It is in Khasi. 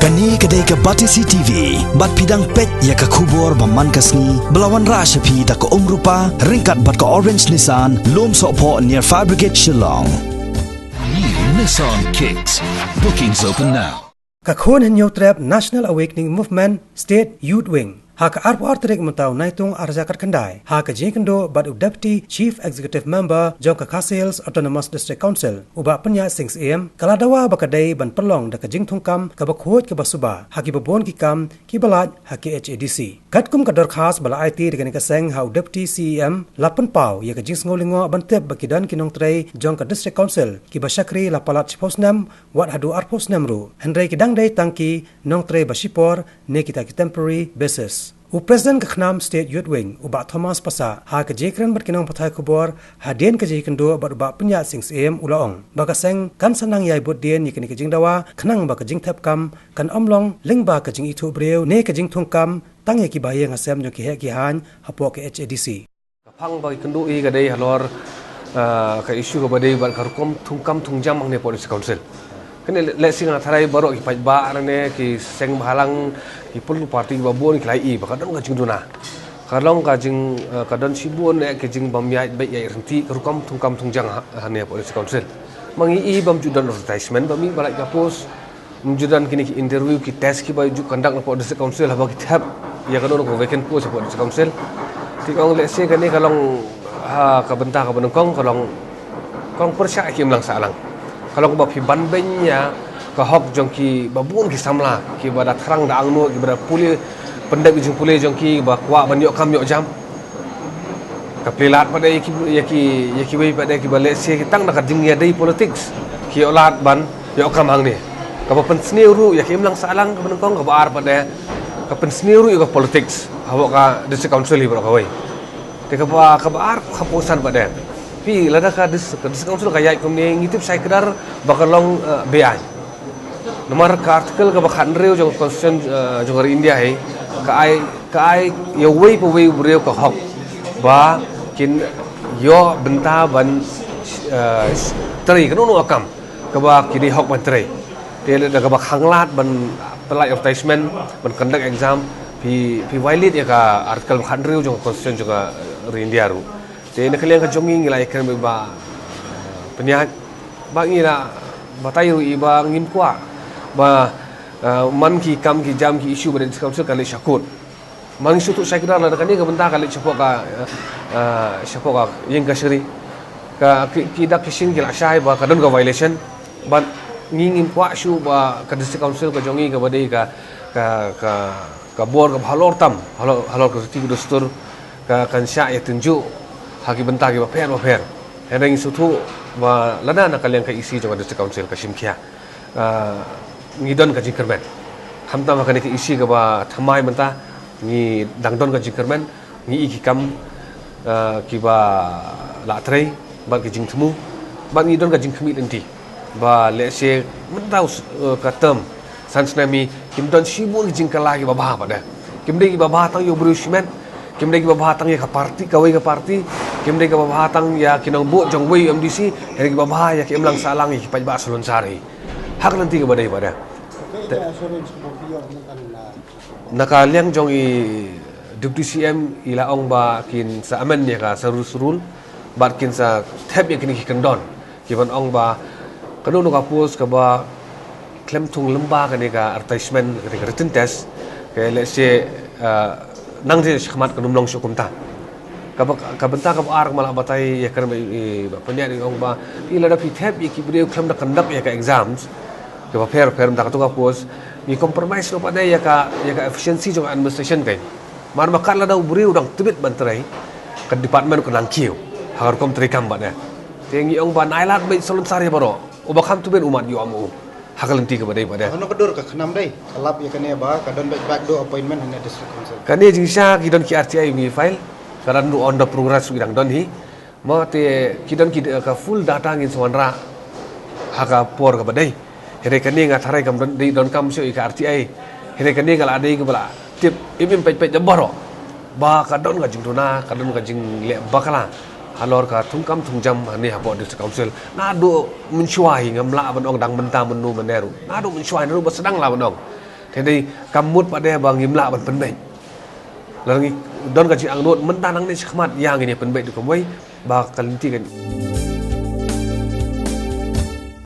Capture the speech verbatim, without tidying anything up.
Kane ka dei ka Batesi T V, bad phi dang peit ïa ka khubor ba man ka sngi, ba la wanrah sha phi da ka Umrupa, ryngkat bad ka Orange Nissan, Lumsohphoh near Fire Brigade Shillong. New Nissan Kicks. Bookings open now. Ka Khun Hynñiewtrep National Awakening Movement State Youth Wing, ha ka arphew ar tarik mynta u Naitung arhajar khatkhyndai, ha ka jingïakynduh bad u Deputy Chief Executive Member jong ka Khasi Hills Autonomous District Council, u Bah Pynïaid Sing Syiem, ka la dawa ba ka dei ban pynlong da ka jingthungkam kaba khuid kaba suba ha kiba bun ki kam kiba lait ha K H A D C. Katkum ka dorkhas ba la aiti da kane ka seng ha u Deputy C E M, la pynpaw ïa ka jingsngew lyngngoh ban tip ba ki don ki nongtrei jong ka District Council kiba shakri la palat shiphew snem wat haduh arphew snem ruh, hynrei ki dang dei tang ki nongtrei ba shipor ne kita ki temporary basis. U President ka KHNAM State Youth Wing, u Bah Thomas Passah, ha ka jingkren bad ki nongpathai khubor hadien ka jingïakynduh bad u Bah Pynïaid Sing Syiem, u la ong ba ka seng kan sa nang ïai bud dien ïa kane ka jingdawa, khnang ba ka jingthep kam kan ym long lyngba ka jingithuh briew ne ka jingthungkam tang ïa ki bahaïing hasem jong ki heh ki haiñ hapoh ka K H A D C. Ka phang ba ïakynduh hi ka dei halor, ah, ka issue kaba dei bad ka rukom thungkam thungjam hangne hapoh District Council. Kane leh, lehse nga tharai baroh ki paidbah hangne, ki seng bhalang, ki political party kiba bun ki la ïohi ba ka don ka jingduna. Ka long ka jing, ah, ka don shibun eh ka jingbym ïaid beit ïaid ryntih ka rukom thungkam thungjam ha, hangne hapoh District Council. Ma ngi ïohi bym ju don advertisement ba mih ba lait ka post. Ym ju don kine ki interview, ki test kiba ju conduct na poh District Council haba ki thep ïa kano kano ka vacant post hapoh District Council. Te ong lehse kane ka long ha ka bynta kaba nyngkong, ka long, ka long pyrshah ki imlang sahlang. Ka long kaba phi ban beiñ ïa ka hok jong kiba bun ki samla, kiba da thrang da angnud, kiba da pule, pyndep ki jingpule jong ki, ba kwah ban ïoh kam ïoh jam. Ka plie lad pat de ïa ki, ïa ki, ïa kiwei pat de kiba lehse ki tang da ka jingïadei politics ki ïoh lad ban ïoh kam hangne. Kaba pynsniew ruh ïa ki imlang sahlang kaba nyngkong, kaba ar pat de ka pynsniew ruh ïa ka politics hapoh ka District Council hi baroh kawei. Te kaba, kaba ar, kaba kongsan pat de, phi, lada ka dis-, ka District Council ka ïaid kumne, ngi tip shai kdar ba ka long, eh, beaiñ. Namar ka article kaba khathynriew jong ka Constitution, eh, jong ka ri India hi, ka ai, ka ai ïa uwei pa uwei u briew ka hok ba kin ïoh bynta ban, eh, trei kano kano ka kam kaba ki dei hok ban trei. Te lada kaba khanglad ban pynlait advertisement, ban conduct exam, phi, phi violate ïa ka article ba khathynriew jong ka Constitution jong ka ri India ruh. Te na ka liang ka jong ngi, ngi la ïakren bad i Bah, eh, Pynïaid, ba ngi la batai ruh i ba ngim kwah ba, eh, man ki kam ki jam ki issue ba dei District Council kan leit sha court. Ma ngi sngewthuh shai kdar lada kane ka bynta ka leit shapoh ka, eh, eh, shapoh ka ïing kashari, ka ki, ki dak ki shin ki la shai ba ka don ka violation. Bad ngi ngim kwah shuh ba ka District Council ka jong ngi kaba dei ka, ka, ka, ka bor kaba halor tam, halor, halor ka riti ka dustur, ka, kan shah ïa tynjuh ha ki bynta kiba pher ba pher. Hynrei ngi sngewthuh ba lada na ka liang ka E C jong ka District Council ka shim khia, ah, ngi don ka jingkyrmen. Khamtam ha kane ka E C kaba thymmai mynta, ngi dang don ka jingkyrmen, ngi ïohi ki kam, ah, kiba la trei bad ki jingthmu, bad ngi don ka jingkhmih lynti ba lehse mynta u s-, eh, ka term san snem hi, kim don shibun ki jingkylla kiba bha pat de. Kim dei kiba bha tang ïa u briew shimet, kim dei kiba bha tang ïa ka party, kawei ka party, kim dei kiba bha tang ïa ki nongbud jong uwei u M D C, hynrei kiba bha ïa ki imlang sahlang, ïa ki paidbah salonsar hi. Ha ka lynti kaba dei pat de. Na ka liang jong i Deputy C M, i la ong ba kin sa amend ïa ka Service Rule bad kin sa thep ïa kine ki kyndon kiban ong ba kano kano ka post kaba khlem thung lyngba kane ka advertisement, kane ka written test, ka lehse, eh, nang te shakhmat kan ym long shuh kumta. Kaba, ka bynta kaba ar kaba la batai ïa kane ba i, i, Bah Pynïaid, i ong ba, phi, lada phi thep ïa ki briew khlem da conduct ïa ka exams kiba pher pher, mynta katto ka post, ngi compromise noh pat de ïa ka, ïa ka efficiency jong ka administration kein. Namar ba kat lada u briew u dang tbit ban trei, ka department ka nang kiew ha ka rukom treikam pat de. Te ngi ong ba nang ai lad beit salonsar ïa baroh, uba kham tbit u mad ïoh am u. Ha ka lynti kaba dei pat de. Hano ka dur ka KHNAM dei ka lap ïa kane ba ka don beit backdoor appointment hangne District Council? Kane jingshisha ki don ki R T I ba ngi file, ka dang on the progress, ki dang don hi. Ma te ki don ki, ka full data ngin sa wanrah ha ka por kaba dei. Hynrei kane nga tharai kam don, dei donkam shuh ïa ka R T I. Hynrei kane ka la dei kaba la tip im im peit peit da baroh ba ka don ka jingduna, ka don ka jingleh bakla halor ka thungkam thungjam hangne hapoh District Council. Naduh mynshuwa hi, ngam lah ban ong dang mynta mynno mynne ruh, naduh mynshuwa hi, naduh ba sdang lah ban ong. Te dei kam mut pat de ba ngim lah ban pynbeit. Lada ngi don ka jingangnud mynta nangne shakhmat, ïa ngin ïa pynbeit da kumwei ba ka lynti kan